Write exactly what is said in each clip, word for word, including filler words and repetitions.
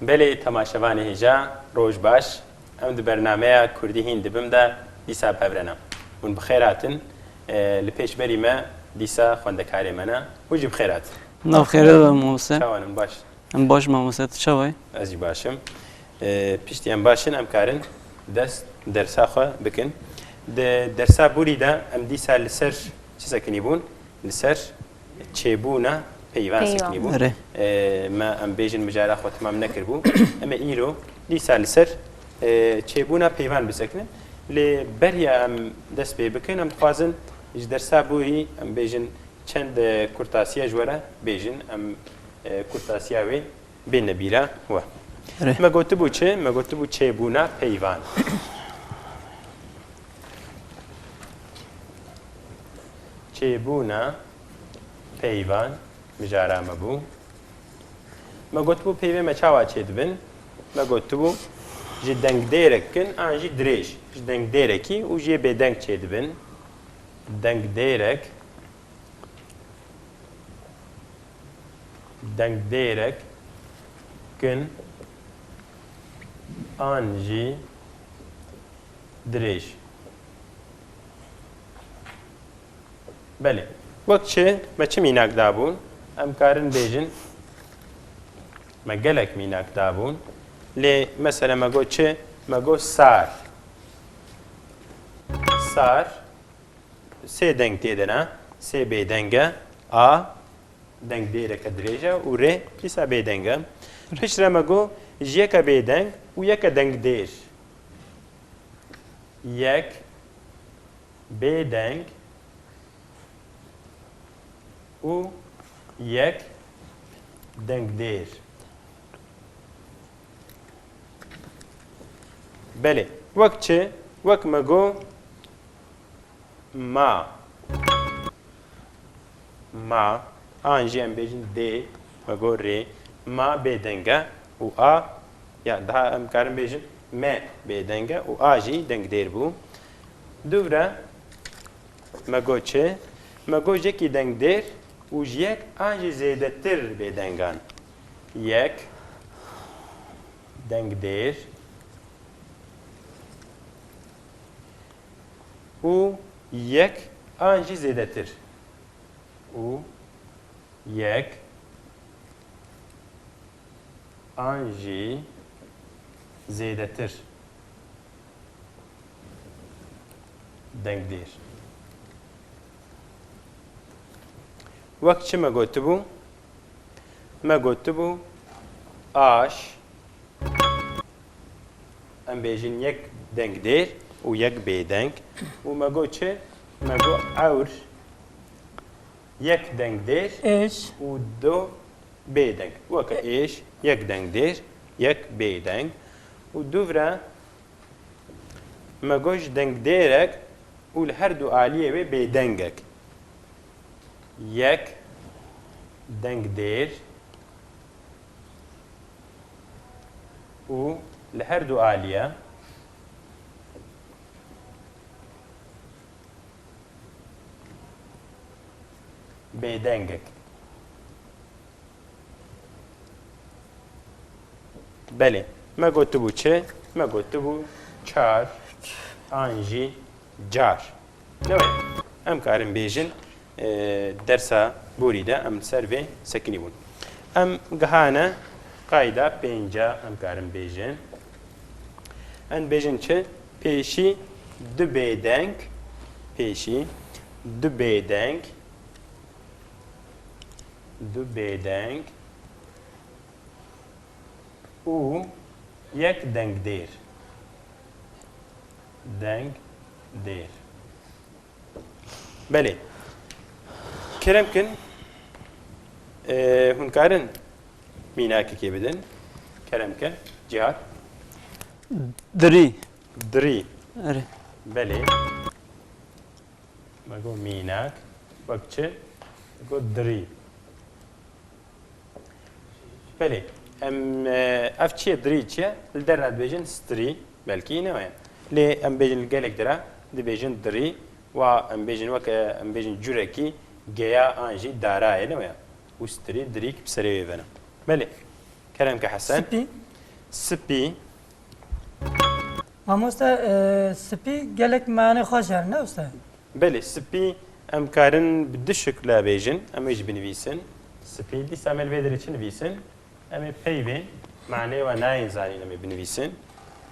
Belê temaşevanê hêja, roj baş. Em di bernameya Kurdî hîn dibim de dîsa bi hev re ne. Hûn bi xêr hatin. E, li pêşberî me dîsa xwendekarê me ne. Hûn jî bi xêr hatin. Nav xêrê de mamoste. Çawan in, baş? Em baş mamoste, tu çawa yî? Ez jî baş im. E, piştî em baş in, em karin dest dersa xwe bikin. Di dersa borî de em dîsa li ser çi sekinî bûn? Li ser çêbûna peyvan Peyvan. sekinî bû. Erê. Ee, me em bêjin mijara xwe temam nekiribû. Em ê îro dîsa li ser, e, çêbûna peyvan bisekinin. Lê beriya em dest pê bikin, em dixwazin ji dersa borî em bêjin çend, e, kurtasiya ji we re bêjin. Em, e, kurtasiya wê bêne bîra we. Erê. Me gotibû çi? Me gotibû çêbûna peyvan. Çêbûna peyvan mijara me bû. Me gotibû peyvê me çawa çêdibin? Me gotibû ji dengdêrek kin an jî dirêj. Ji dengdêrekî û jê bêdeng çêdibin. Dengdêrek, dengdêrek kin an jî dirêj. Belê. Wek çi? Me çi mînak dabûn? Em karin bêjin, me gelek mînak dabûn. Lê mesela me got çi? Me got sar. Sar. Sê deng tê de ne. Sê bêdeng e. A, dengdêreke dirêj e û rê dîsa bêdeng e. Piştre me got ji yeke bêdeng û yeke dengdêr. Yek bêdeng û yek dengdêr. Belê. Wek çi? Wek me got ma. Ma, an jî em bêjin dê, me got rê, ma bêdeng e û a, ya daha em karin bêjin me bêdeng e û a jî dengdêr bû. Dûvre me got çi? Me got ji yekî dengdêr û ji yek an jî zêdetir bêdengan. Yek dengdêr û yek an jî zêdetir. Û yek an jî zêdetir. Dengdêr. Wek çi me gotibû? Me gotibû aş, em bêjin yek dengdêr û yek bêdeng. Û me got çi? Me got ewr, yek dengdêr Êş. û du bêdeng. Weke êş, yek dengdêr, yek bêdeng. Û dûvre me got ji dengdêrek û li her du aliyê wê bêdengek. Yek dengdêr û li her du aliye bêdengek. Belê. Me gotibû çi? Me gotibû çar an jî car. Ne wê? Em karin bêjin, e, dersa borî de em li ser vê sekinî bûn. Em gihane qayda pênca, em karin bêjin. Em bêjin çi? Pêşî du bêdeng, pêşî du bêdeng, du bêdeng û yek dengdêr. Dengdêr. Belê. Kerem kin, e, hûn karin mînakekê bidin. Kerem ke. Cihad. Dirî. Dirî. Erê. Belê. Me got mînak. Wek çi? Me got dirî. Belê. Em, e, ev çi ye? Dirî çi ye? Li derna dibêjin strî. Belkî ne weye. Lê em bêjin li gelek dira dibêjin dirî. Wa em bêjin weke, em bêjin curekî geya an jî dara ye, ne weye. Û strî, dirî ki bi serê wê ve ne. Belê. Kerem ke Hesen. Spî. Spî. Mamoste, e, spî gelek mane xweş herin, ne usta? Belê, spî em karin bi du şikla bêjin. Em ê jî binivîsin. Spî. Dîsa em ê li vê derê çi nivîsin? Em ê peyvên maneyê wan nayên zanîn, em ê binivîsin.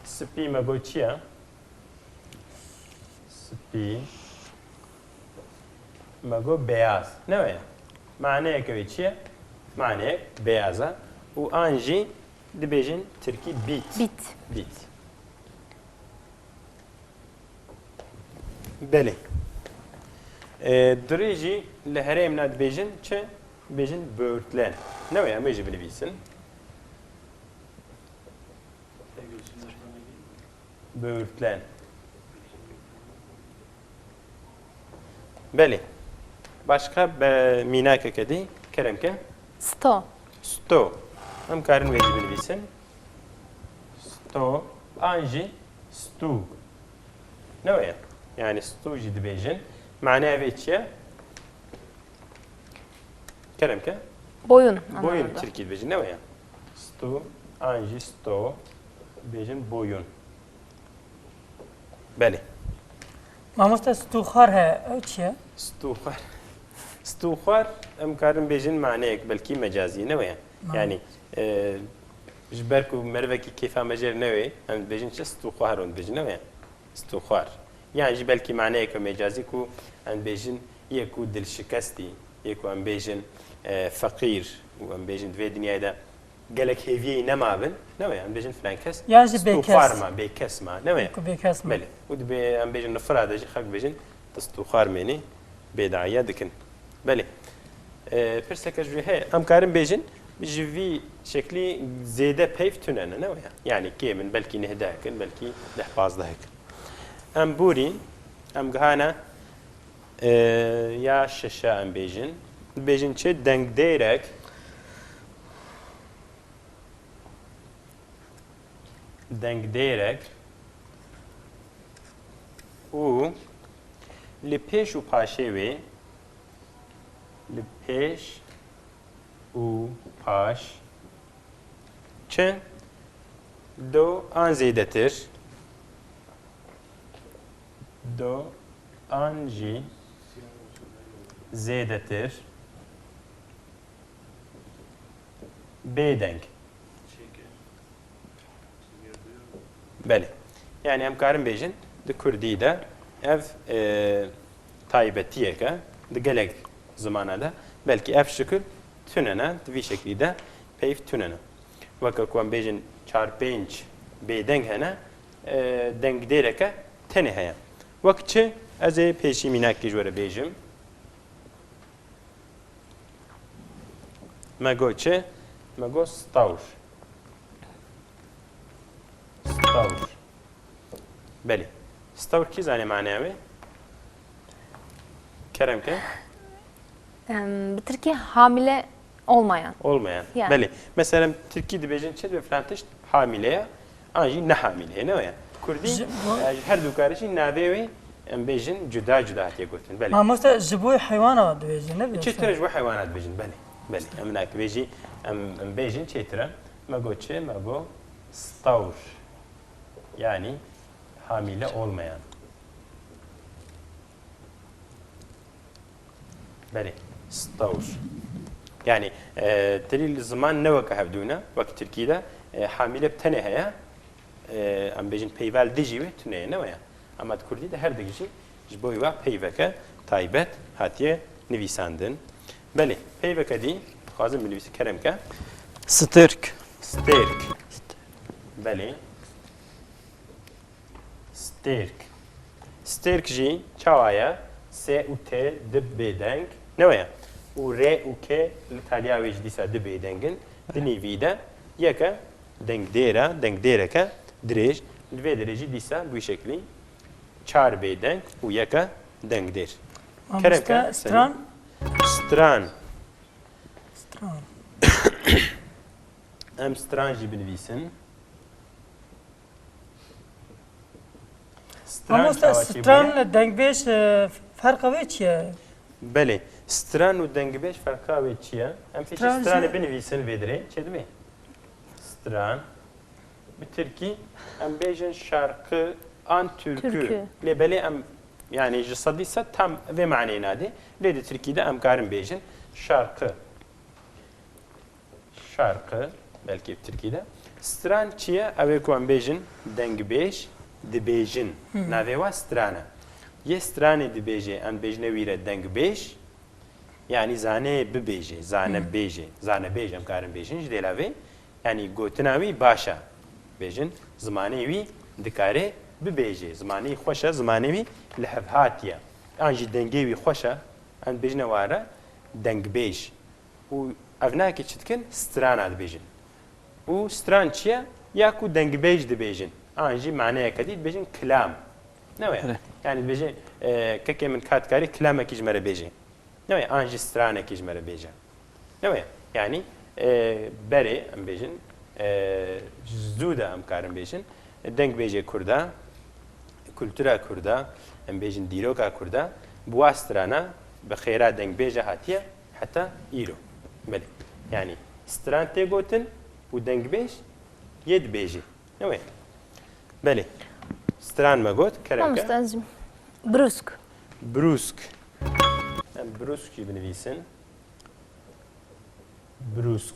Spî me got çi ye? Spî. Me got beyaz. Ne weye? Maneyeke wê çi ye? Maneyek beyaz e. Û an jî dibêjin tirkî bît. Bît. Bît. Belê. E, durê jî li herêmna dibêjin çi? Dibêjin böğürtlen. Ne weye? Em ê jî binivîsin. Böğürtlen. Belê. Başka be mînakeke dî kerem ke? Sto. Sto. Em karin wê jî binivîsin. Sto. An jî stû. Ne weye? Yani stû jî dibêjin. Maneya vê çi ye? Kerem ke? Boyun. Boyun anlamında. Tirkî dibêjin, ne weye? Stû, an jî sto, dibêjin boyun. Belê. Mamoste, stûxwar he, ew çi ye? Stûxwar. Stûxwar, em karin bêjin maneyek belkî mecazî, ne weye? Mane. Yani, e, ji ber ku merivekî kêfa me jêr newê, em dibêjin çi? Stûxwar hûn dibêjin, ne weye? Stûxwar. Yan jî belkî maneyeke mecazî ku em dibêjin yê ku dilşikestî, yê ku em bêjin, e, feqîr û em bêjin di vê dinyayê de gelek hêviyê nemabin, ne weye? Em bêjin filan kes Yan jî bêkes. stûxwar ma, bêkes ma, ne weye? Ku bêkes ma. Belê. Û dibê em bêjin li fira de jî xelk bêjin tu stûxwar mênî, bêdayiya dikin. Belê. E, pirseke ji wî heye. Em karin bêjin ji vî şeklî zêde peyv tune ne, ne weye? Yani kêm in, belkî neh dehek in, belkî deh pazdehek in. Em borîn, em gihane, e, ya şeşe em bêjin. Dibêjin çi? Dengdêrek. Dengdêrek û li pêş û paşê wê, li pêş û paş çi? Do an zêdetir. Do an jî zêdetir. Bêdeng. Belê. Yani em karin bêjin, di kurdî de ev, e, taybetiyeke, di gelek zimana de belkî ev şikil tune ne, di vî şeklî de peyv tune ne. Weke ku em bêjin çar pênc bêdeng hene, e, dengdêreke tenê heye. Wek çi? Ez ê pêşî mînakekî ji we re bêjim. Me got çi? Me got stawr. Stawr. Belê. Stawr kî zanê maneya wê? Kerem ke? Em, bi Tirkî hamile olmayan. Olmayan. Yani. Belê. Mesela em Tirkî dibêjin çi? Dibê filan tişt hamile ye. An jî ne hamile ye. Ne weye? Kurdî, Ji bo- e, ji her du karî jî navê wê em bêjin cuda cuda hatiye gotin. Belê. Mamoste, ji bo heywana dibêjin, ne? Çi tune ji bo heywana dibêjin? Belê. Belê. Em nak vê jî em, em bêjin çêtir e. Me got çi? Me got stawr. Yani hamile olmayan. Belê. Stawr. Yani, e, tilî li ziman ne weke hevdû ne, wek tirkî de, e, hamile bi tenê heye, e, em bêjin peyva li dijî wê tune ye, ne weye? Ama di kurdî de her dijî ji bo wê peyveke taybet hatiye nivîsandin. Belê, peyveke dî dixwazim binivîsim, kerem ke. Stêrk. Stêrk. Belê. Stêrk. Stêrk jî çawa ye? S û T du bêdeng, ne weye? Û R û K li taliya wê jî dîsa du bêdeng in. Di nîvî de yeke dengdêr e, dengdêreke dirêj. Li vê derê jî dîsa bi wî şeklî çar bêdeng û yeke dengdêr. Kerem Mamoste, ke, stran? Stran. Stran. Em stran jî binivîsin. Stran Mamoste, çawa çêbûye? Stran dengbêj, e, ferqa wê çi ye? Belê. Stran û dengbêj ferqa wê çi ye? Em pêşî Stran stranê jî- binivîsin vê dirê. Çêdibê? Stran. Bi tirkî em bêjin şarkı an türkü. Türkü. Lê belê em, yani ji sedî sed tam vê maneyê nade. Lê di tirkî de em karin bêjin şarkı. Şarkı, belkî bi tirkî de. Stran çi ye? Ew ê ku em bêjin dengbêj, dibêjin. Hı. Navê wa stran e. Yê stranê dibêje, em dibêjine wî re dengbêj. Yanî zanê bibêje, zane Hı. bêje, zanebêj em karin bêjin ji dêla vê. Yanî gotina wî baş e. Bêjin, zimanê wî dikare bibêje. Zimanê wî xweş e, zimanê wî li hev hatiye. An jî dengê wî xweş e, em dibêjine ware dengbêj. Û ev nake çi dikin? Strana dibêjin. Û stran çi ye? Ya ku dengbêj dibêjin. An jî maneyeke dî dibêjin kilam. Ne wê? Erê. Yanî dibêje, e, kekê min ka dikarî kilamekî ji me re bêje. Ne wê? An jî stranekî ji me re bêje. Ne wê? Yanî, e, berê, em bêjin, e, zû de em karin bêjin, dengbêjê Kurda, kultura Kurda, em bêjin dîroka Kurda, bi wa strana, bi xêra dengbêje hatiye heta îro. Belê. Yanî stran tê gotin û dengbêj yê dibêjê. Ne wê? Belê. Stran me got, kerem ke. Mamoste, ez jî. Brûsk. Brûsk. Em brûsk jî binivîsin. Brûsk.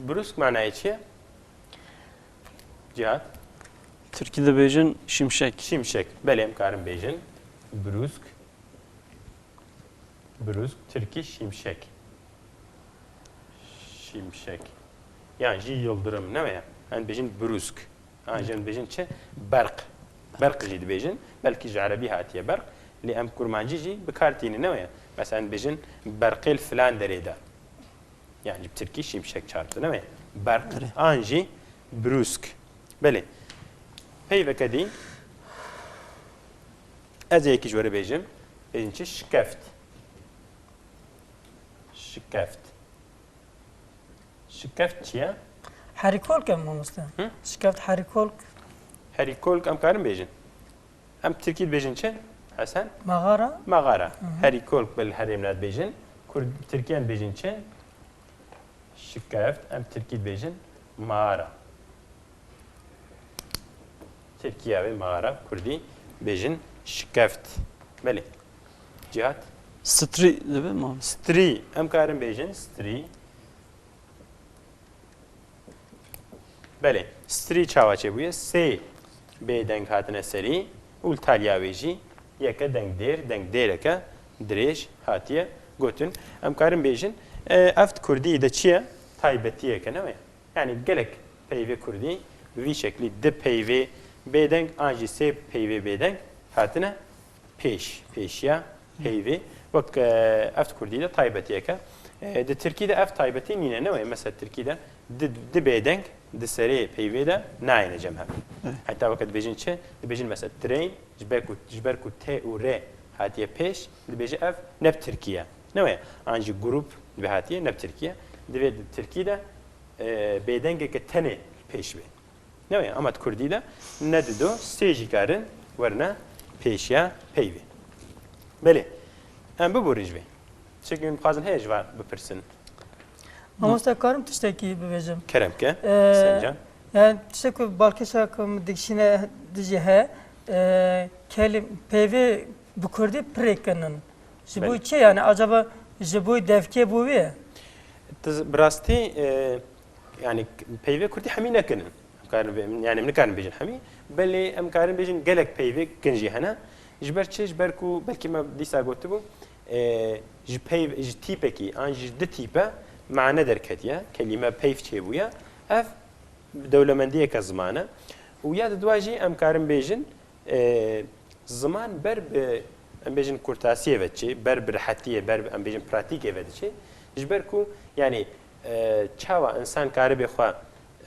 Brûsk manayê çi ye? Cihat? Tirkî dibêjin şimşek. Şimşek. Belê, em karin bêjin. Brûsk. Brûsk, tirkî şimşek. Şimşek. Yan jî yildirim, ne wê? Em dibêjin brûsk. Yan jî em dibêjin çi? Berq. Berq jî dibêjin. Belkî ji erebî hatiye berq. Lê em kurmancî jî bi kar tînin, ne wê? Mesela em dibêjin berqê li filan derê de. Yanî bi tirkî şimşek çarptı, ne wê? Berq. Erê. An jî brûsk. Belê. Peyveke dî. Ez ê yekî ji we re bêjim. Bêjin çi? Şikeft. Şikeft. Şikeft çi ye? Herîkolk e mamoste. Hı? Şikeft herîkolk. Herîkolk em karin bêjin. Em tirkî dibêjin çi? Hesen? Mağara. Mağara. Hı hı. Herîkolk bil herêmine dibêjin. Kurd, tirkiyan dibêjin çi? Şikeft, em tirkî dibêjin mağara. Tirkiya wê mağara, kurdî bêjin şikeft. Belê. Cihat? Strî dibe mi? Strî. Em karin bêjin strî. Belê. Strî çawa çêbûye? Sê bêdeng hatine serî û li taliya wê jî yeke dengdêr, dengdêreke dirêj hatiye gotin. Em karin bêjin, e, ev di kurdî de çi ye? Taybetiyeke, ne wê? Yanî gelek peyvê kurdî bi vî şeklî di peyvê bêdeng an jî sê peyvê bêdeng hatine pêş, pêşiya peyvê. Wek, e, ev di kurdî de taybetiyeke. E, di tirkî de ev taybetî nîne, ne wê? Mesela tirkî de di, di bêdeng di serê peyvê de nayêne cem hev. Evet. Heta weke dibêjin çi? Dibêjin mesela train, ji ber ku, ji ber ku T û R hatiye pêş, dibêje ev ne bi tirkî ye. Ne wê? An jî grup dibe hatiye, ne bi tirkî ye. Divê di tirkî de, e, bêdengeke tenê pêş bê. Ne wê? Ama di kurdî de ne dido, sê jî karin werine pêşiya peyvê. Belê. Em biborin ji vê. Tiştekî min dixwazin heye ji van bipirsin? Mamoste, karim tiştekî bibêjim? Kerem ke, Ee, Hüseyin can. Yani tiştek ku balkêşa ku min dikişîne dijî he, ee, kelim, peyvê bi kurdî pirê kinin. Ji bo Belê. Çi yani? Acaba ji bo devkê bû wê? Tiz-, bi rastî, e, yani peyvê kurdî hemî nekinin. Em karin bê-, yani em nikarin bêjin hemî. Belê em karin bêjin gelek peyvê kin jî hene. Ji ber çi? Ji ber ku belkî me dîsa gotibû, e, ji peyv-, ji tîpekî an ji di tîpe mane derketiye. Kelîme peyv çêbûye. Ev dewlemendiyeke ziman e. Û ya di dua jî em karin bêjin, e, ziman ber bi, em bêjin kurtasiyê ve diçê, ber bi rehetiyê, ber bi, em bêjin pratîkê ve diçê. Ji ber ku, yani, e, çawa insan karibe xwe,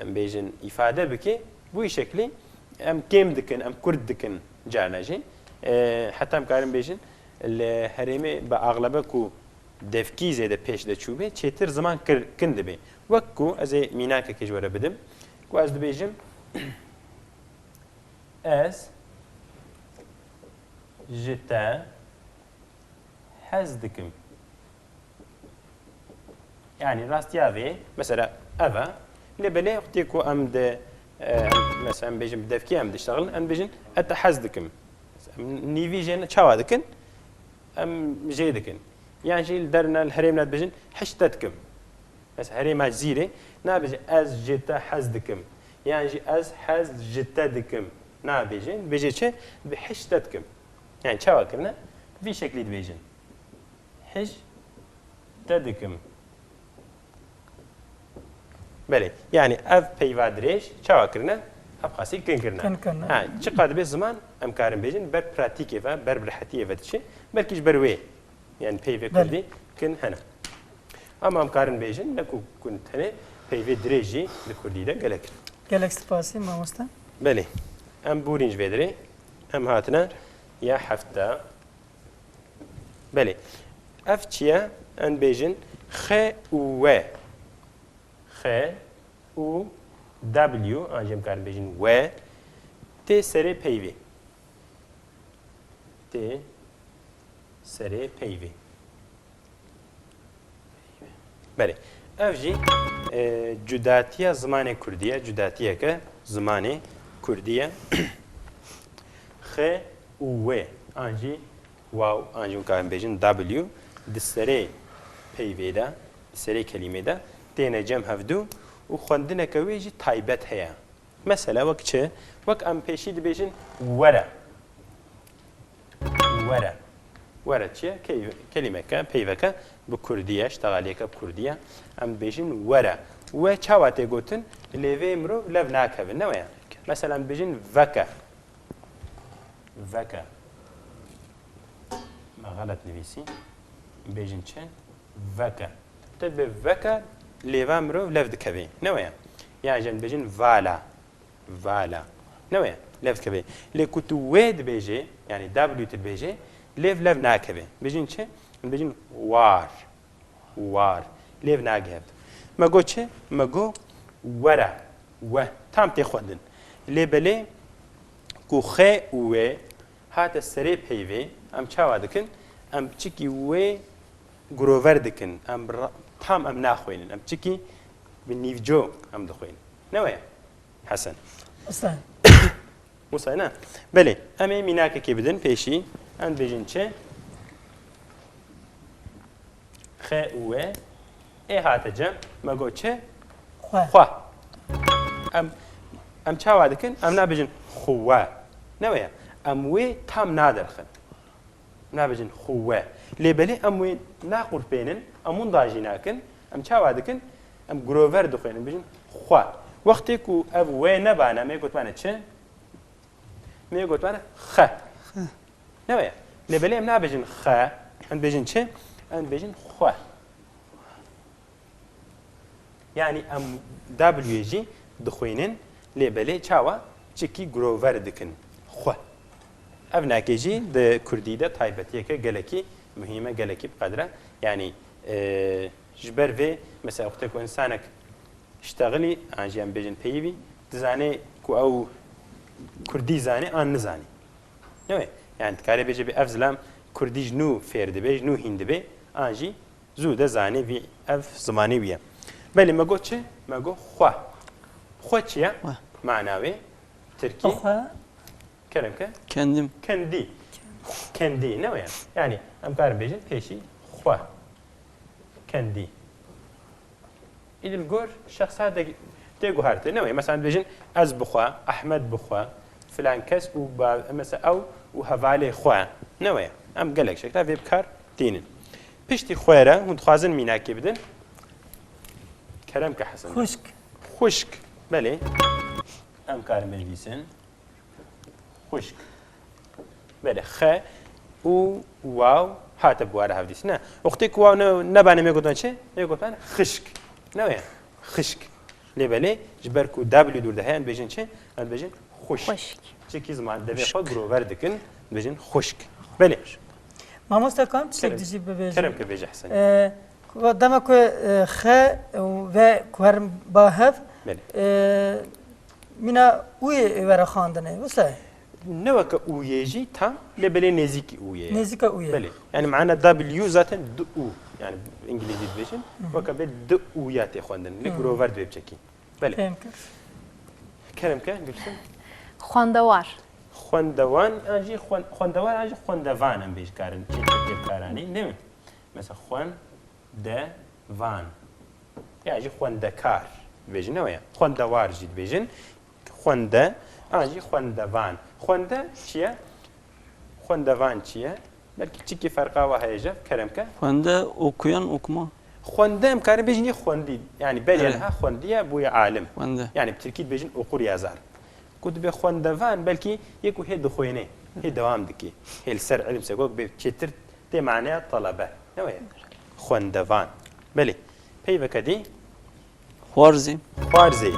em bêjin, îfade bike, bu şeklî em kêm dikin, em kurt dikin carna jî. E, heta em karin bêjin, li herêmê bi axlebe ku devkî zêde pêş de çûbê, çêtir ziman kir-, kin dibê. Wek ku ez ê mînakekê ji we re bidim, ku ez dibêjim, ez ji te hez dikim. Yani rastiya vê, mesela ev e, lê belê wextê ku em di Em, mesela em bêjin bi devkî em diştexilin, em bêjin ez te hez dikim. Em nîvî jê ne çawa dikin? Em jê dikin. Yan jî li derine, li herêmine dibêjin hişt te dikim. Mesela herêma Cizîrê nabêje ez ji te hez dikim. Yan jî ez hez ji te dikim. Nabêje, dibêje çi? Bi hişt te dikim. Yani çawa kirine? Vî şeklî dibêjin. Hişt te dikim. Belê. Yani ev peyva dirêj çawa kirine? Ev qasî kin kirine. Kin kirine. Ha, çiqa dibe ziman em karin bêjin, ber pratîkê ve, ber bi rehetiyê ve diçe. Belkî ji ber wê. Yani peyvê Belê. Kurdî kin hene. Ama em karin bêjin, ne ku kin tenê peyvê dirêj jî di Kurdî de gelek in. Gelek spasî, mamoste. Belê. Em borîn ji vê dirê. Em hatine ya hefta. Belê. Ev çi ye? Em bêjin X û W. X û W, an jî em karin bêjin W, tê serê peyvê. Tê serê peyvê. Belê. Ev jî, e, cudatiya zimanê kurdî ye, cudatiyeke zimanê kurdî ye. X û W, an jî waw, an jî weka em bêjin W, di serê peyvê de, di serê kelîmê de têne cem hevdû û xwendineke wê jî taybet heye. Mesela wek çi? Wek em pêşî dibêjin were. Were. Were çi ye? Key-, kelîmeke, peyveke bi kurdî ye, ştegaliyeke bi kurdî ye. Em dibêjin were. We çawa tê gotin? Lê vê mirov lev nakevin, ne we ye? Mesela em dibêjin veke. Veke. Me xelet nivîsî. Bêjin çi? Veke. Tu dibê veke lêva mirov lev dikevê. Ne we ye? Yan jî em dibêjin vala. Vala. Ne we ye? Lev dikevê. Lê ku tu wê dibêjê, yani W tu dibêjê, lêv lev nakevê. Bêjin çi? Em dibêjin war. War. Lêv nagihevd. Me got çi? Me got were. We. Tam tê xwendin. Lê belê ku X û W hate serê peyvê, em çawa dikin? Em çikî wê girover dikin. Em ra-, tam em naxwênin. Em çikî bi nîvco em dixwênin. Ne we ye? Hesen. Usta. Musay ne? Belê. Em ê mînakekê bidin pêşî. Em dibêjin çi? X û W. Ê hate cem. Me got çi? Xwe. Xwe. Em, em çawa dikin? Em nabêjin xuwe. Ne we ye? Em wê tam naderxin. Nabêjin xuwe. Lê belê em wê naqurpênin, em winda jî nakin. Em çawa dikin? Em girover dixwênin, bêjin xwe. Wextê ku ev wê nebane, me gotibane çi? Me gotibane xe. Xe. Ne we ye? Lê belê em nabêjin xe, em dibêjin çi? Em dibêjin xwe. Yani em W jî dixwînin, lê belê çawa çikî girover dikin. Xwe. Ev nakê jî di kurdî de taybetiyeke gelekî muhîm e, gelekî bi qedr e. Yani, e, ji ber vê, mesela, wextê ku însanek ştexilî, an jî em bêjin peyivî, dizane ku ew kurdî zane an nizane. Ne we? Yani, dikarê bêje bê ev zilam kurdî ji nû fêr dibe, ji nû hîn dibe, an jî zû de zanê vî ev zimanê wî ye. Belê me got çi? Me got xwe. Xwe çi ye? Xwe. Mana wê? Tirkî? Xwe. Kerem ke? Kendim. Kendi. Kendi, ne we ye? Yani, em karin bêjin pêşî xwe. Kendi. Îdil gor şexsa de tê guherte. Ne we ye? Mesela, em dibêjin ez bi xwe, Ehmed bi xwe, filan kes û ba-, mesela ew û hevalê xwe. Ne we ye? Em gelek şekla vê bi kar tînin. Piştî xwe re hûn dixwazin mînakê bidin. Kerem ke Hesen. Xwişk. Xwişk. Belê. Em karin binivîsin. Xwişk. Belê. Xe û waw hate bi ware hevdîs. Ne. Wextê ku waw ne, nebane me gotan çi? Me gotan xişk. Ne we ye? Xişk. Lê belê, ji ber ku W dûr de heye, em dibêjin çi? Em dibêjin xwişk. Xwişk. Çikî ziman devê xwe Xwişk. Girover dikin, dibêjin xwişk. Belê. Mamoste, kam tiştek Kerem. Dijî bibêjim? Kerem ke bêje Hesen. Ee, dema ku, e, xe û ve ku herin ba hev, Belê. E, mîna ûyê were xandine, wisa? Ne weke ûyê jî tam, lê belê nêzîkî ûyê ye. Nêzîka ûyê. Belê. Yani mana W zaten du û. Yani îngilîzî dibêjin. Hı hı. Weke bê du ûya tê xwendin. Lê Hı. Girover dibê biçekî. Belê. Fêm kir. Kerem ke, Gülsüm. Xwendewar. Xwendewan, an jî xwen-, xwendewar, an jî xwendevan em bêj karin. Çi tê karanî, ne mi? Mesela xwendevan. Ya jî xwendekar dibêjin, ne ya? Xwendewar jî dibêjin. Xwende, an jî xwendevan. Xwende çi ye? Xwendevan çi ye? Belkî çikî ferqa wa heye ji, Kerem ke. Xwende okuyan, okuma. Xwende em karin bêjin yê xwendî. Yani belê Evet. niha xwendiye bûye alim. Xwende. Yani bi tirkî dibêjin okur yazar. Ku dibe xwendevan belkî yê ku hê dixwêne, hê dewam dike. Hê li ser ilim sekok bê çêtir tê maneya talebe. Ne weye? Xwendevan. Belê. Peyveke dî Xwarzî. Xwarzê.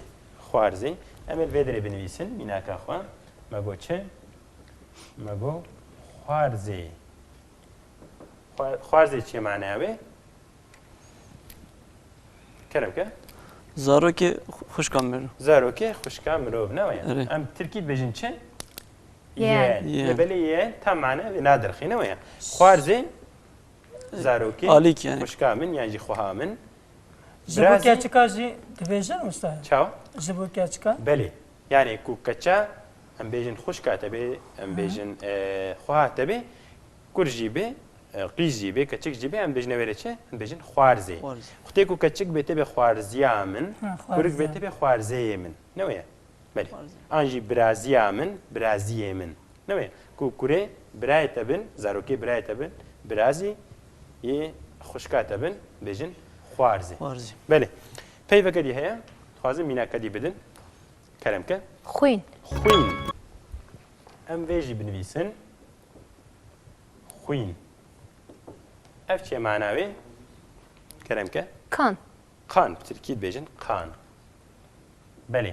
Xwarzê. Em ê li vê derê binivîsin, mînaka xwe. Me got çi? Me got xwarzê. Xwa-, xwarzê çi ye maneya wê? Kerem ke? Zarokê xwişka mirov. Zarokê xwişka mirov, ne weye? Erê. Em tirkî dibêjin çi? Yeğen. Yeğen. Lê belê yeğen tam mane vê nadirxî, ne weye? Xwarzê zarokê Alîk yani. xwişka min yan jî xweha min. Ji bo Birazî- keçika jî dibêjin wisa? Çawa? Ji bo keçika? Belê. Yani ku keça em bêjin xwişka te bê, em bêjin e, xweha te bê, kur jî bê, e, qîz jî bê, keçik jî bê, em bêjine wê re çi? Em bêjin xwarzê. Xwarzê. Xwetê ku keçik bê tê bê xwarziya min, Ha, kurik bê xwarziya. tê bê xwarzeyê min. Ne weye? Belê. Xwarzê. An jî biraziya min, biraziyê min. Ne weye? Ku kurê birayê te bin, zarokê birayê te bin, birazî yê xwişka te bin, bêjin xwarzê. Xwarzê. Belê. Peyveke dî heye, dixwazim mînaka dî bidin. Kerem ke. Xwîn. Xwîn. Em vê jî binivîsin. Xwîn. Ev çi ye mana wê? Kerem ke. Kan. Qan, bi tirkî dibêjin qan. Belê.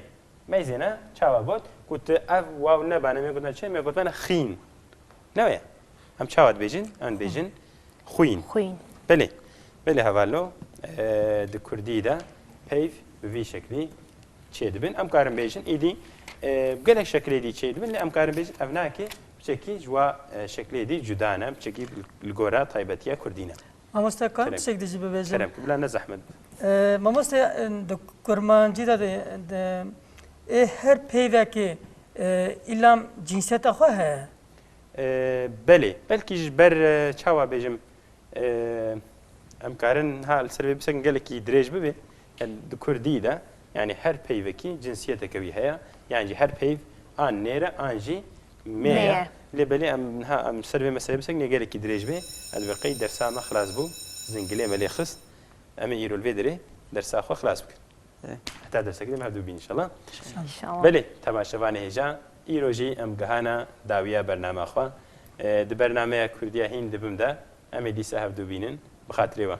Meyzêne çawa got? Ku tu ev waw nebane, me gotine çi? Me gotine xîn. Ne weye? Em çawa dibêjin? Em dibêjin xwîn. Xwîn. Belê. Belê hevalo, e, di kurdî de peyv bi vî şeklî çêdibin. Em karin bêjin, îdî, e, gelek şeklê dî çêdibin, lê em karin bêjin, ev nake, piçekî ji wa, e, şeklê dî cuda ne, piçekî li gora taybetiya kurdî ne. Mamoste, kan Kerem. tiştek dî jî bibêjim? Kerem, bila ne zehmet. E, mamoste, e, di kurmancî de, de, de, ê her peyvekê, e, îlam cinsiyeta xwe heye? E, belê, belkî ji ber, e, çawa bêjim, e, em karin ha li ser vê bisekin gelekî dirêj bibe, yani di kurdî de, yani her peyvekî cinsiyeteke wî heye, yani jî her peyv an nêr e, an jî mê ye. Mê ye. Lê belê em niha em ser vê meselê bisekin gelekî dirêj be, ez bi qey dersa me xilas bû, zingilê me lê xist, em ê îro li vê derê dersa xwe xilas bikin. Evet. Heta dersek din hevdû bîn inşallah. İnşallah. Belê, temaşevanê hêja, îro jî em gihana dawiya bernama xwe. E, di bernameya Kurdiya hîn dibim de, em ê dîsa hevdû bînin. Bi xatirê we.